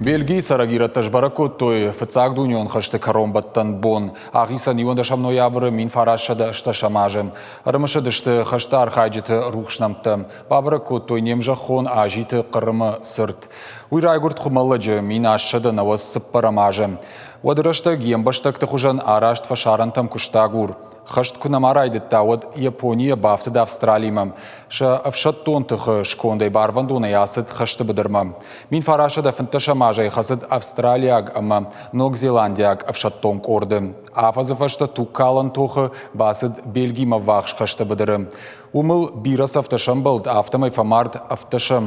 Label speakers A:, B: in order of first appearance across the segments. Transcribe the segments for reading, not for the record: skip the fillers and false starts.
A: Бельгийы цӕрӕг ирӕттӕ сбӕрӕг кодтой фыццаг дунеон хӕсты кӕронбӕттӕн бон. Ахицӕн 11 ноябры 1908 азы. Ӕрымысыдысты хӕсты архайджыты рухс нӕмттӕ. Бабӕрӕг кодтой не мзӕххон Азиты Хъырымы цырт. Уый райгуырд Хуымӕллӕджы 1894 азы. Уӕды рӕстӕг йе мбӕстӕгты хуызӕн арӕзт фӕсарӕнтӕм куыстагур. Хӕст куы нӕма райдыдта, уӕд Японийӕ бафтыд Австралимӕ. Сӕ ӕфсӕддон тыхы скондӕй барвӕндонӕй ацыд хӕсты быдырмӕ. 1915 азӕй хӕцыд австралиаг ӕмӕ ногзеландиаг ӕфсӕддон къорды. Афӕдзы фӕстӕ тугкалӕн тохы бацыд Бельгимӕ ввахс хӕсты быдыры. Уым ыл бирӕ цӕфтӕ сӕмбӕлд, афтӕмӕй фӕмард ӕвддӕсӕм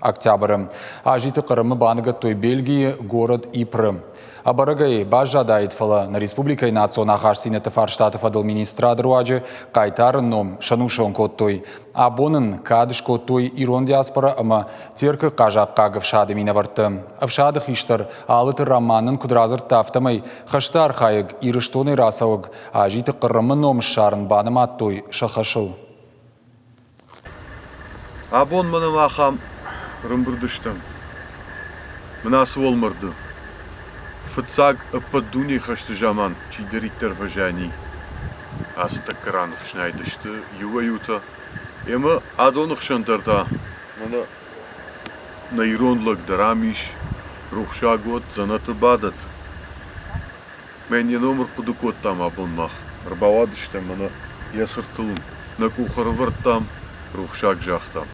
A: октябры. Азиты Хъырымы баныгӕдтой Бельгийы город Ипры. Ӕбӕрӕгӕй баззадаид, фӕлӕ нӕ республикӕйы национ ахастдзинӕдты фарстаты фӕдыл министрады руаджы хъайтары ном сӕнусон кодтой. Абон ын кад скодтой ирон диаспорӕ ӕмӕ Теркы хъазахъхъаг ӕфсады минӕвӕрттӕ. Ӕфсады хистӕр Алыты Роман нын куыд радзырдта, афтӕмӕй хӕсты архайӕг Ирыстонӕй рацӕуӕг Азиты Хъырымы ном ссарын банымадтой сӕ хӕсыл.
B: Абон мӕнӕн ахӕм ӕрӕмбырд стӕм. Мӕн ацы уӕлмӕрды фыццаг ӕппӕт дунейы хӕсты заман чидӕриддӕр фӕзиани, ацы тӕккӕ ран ӕфснайд сты иуӕй-иутӕ. Ӕмӕ адоны хсӕн дӕр та мӕнӕ нӕ ирон лӕг дӕр ам ис, рухсаг уӕд, дзӕнӕты бадӕт. Мӕн йӕ ном ӕрхъуыды кодтам абон мах. Ӕрбауадыстӕм ӕмӕ йӕ цыртыл нӕ къух ӕрӕвӕрдтам, рухсаг загътам.